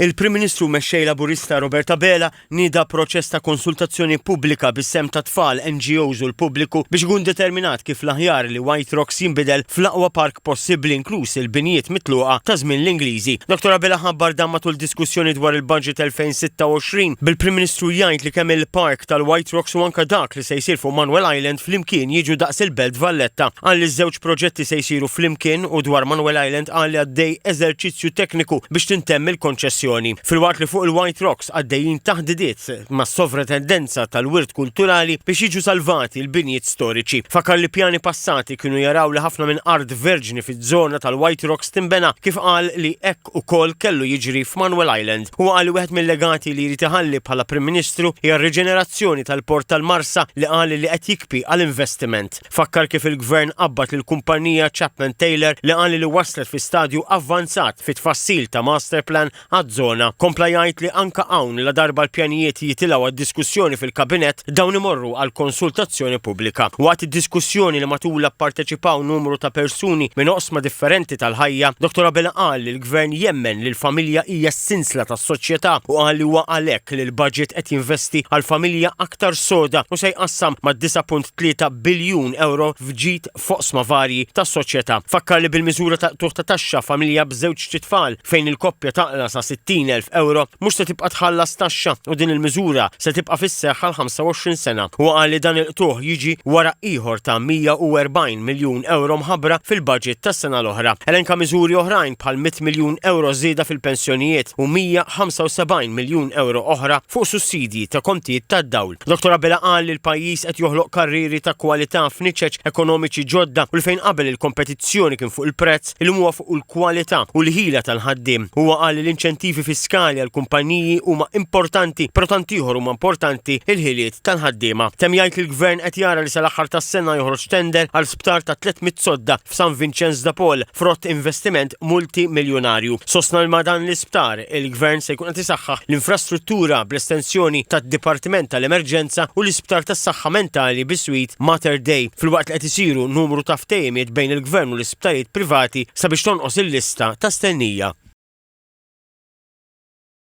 Il-Prim Ministru u Mexxej Laburista Robert Abela nieda proċess ta' konsultazzjoni pubblika bis-sehem ta' tfal, NGOs u l-pubbliku biex ikun determinat kif l-aħjar li White Rocks jinbidel fl-aqwa park possibbli inkluż il-binjiet mitluqa ta' żmien l-Ingliżi. Dottor Abela ħabbar dan matul diskussjoni dwar il-Budget 2026, bil-Prim Ministru jgħid li kemm il-park tal-White Rocks u anke dak li se jsir fuq Manuel Island flimkien jiġu daqs il-Belt Valletta. Qal li ż-żewġ proġetti se jsiru flimkien u dwar Manuel Island qal li għaddej eżerċizzju tekniku biex tintemm il-konċessjoni. Filwaqt li fuq il-White Rocks għaddejjin taħdidiet mas-Sovratendenza tal-Wirt Kulturali biex jiġu salvati l-binjiet storiċi. Fakkar li pjani passati kienu jaraw li ħafna minn art verġni fiż-żona tal-White Rocks tinbena kif qal li hekk ukoll kellu jiġri f'Manuel Island. Huwa qal li wieħed mil-legati li jrid iħalli bħala Prim Ministru hija r-riġenerazzjoni tal-Port tal-Marsa li qal li qed jikbi għal investiment. Fakkar kif il-Gvern qabbad lill-kumpanija Chapman Taylor li qal li waslet fi stadju avvanzat fit-tfassil ta' masterplan għaż-żona. Kompla jgħid li anke hawn ladarba l-pjanijiet jitilgħu għad-diskussjoni fil-Kabinett, dawn imorru għal konsultazzjoni pubblika. Waqt id-diskussjoni li matulha pparteċipaw numru ta' persuni minn oqsma differenti tal-ħajja, Dottor Abela qal li l-Gvern jemmen li l-familja hija s-sinsla tas-soċjetà u qal li huwa għalhekk li l-budget qed jinvesti għal familja aktar soda u se jqassam mad-9.3 biljun ewro f'ġid f'oqsma varji tas-soċjetà. Fakkar li bil-miżura ta' qtugħ ta' taxxa familja b'żewġt itfal fejn il-koppja taqla' sa 60,000 ewro mhux se tibqa' tħallas taxxa u din il-miżura se tibqa' fis-seħħ għal 25 sena. Huwa qal li dan il-qtugħ jiġi wara ieħor ta' 140 miljun ewro mħabbra fil-budget tas-sena l-oħra. Elenka miżuri oħrajn bħal 100 miljun ewro żieda fil-pensjonijiet u 175 miljun ewro oħra fuq sussidji ta' kontijiet tad-dawl. Dottor Abela qal li l-pajjiż qed joħloq karrieri ta' kwalità f'niċeċ ekonomiċi ġodda u li fejn qabel il-kompetizzjoni kien fuq il-prezz, illum huwa fuq il-kwalità u l-ħila tal-ħaddiem. Huwa qal li l-inċentivi fiskali għall-kumpaniji huma importanti, però tant ieħor huma importanti l-ħiliet tal-ħaddiema. Temm jgħid li l-Gvern qed jara li sal-aħħar tas-sena joħroġ tender għal sptar ta' 300 sodda f'San Vinċenz de Paul frott investiment multi-miljunarju. Sostna li ma' dan l-isptar, il-Gvern se jkun qed isaħħaħ l-infrastruttura bl-estensjoni tad-Dipartiment tal-Emerġenza u l-Isptar tas-Saħħa Mentali biswit Mater Dei, filwaqt li qed isiru numru ta' ftehimiet bejn il-Gvern u l-isptarijiet privati sabiex tonqos il-lista ta' stennija.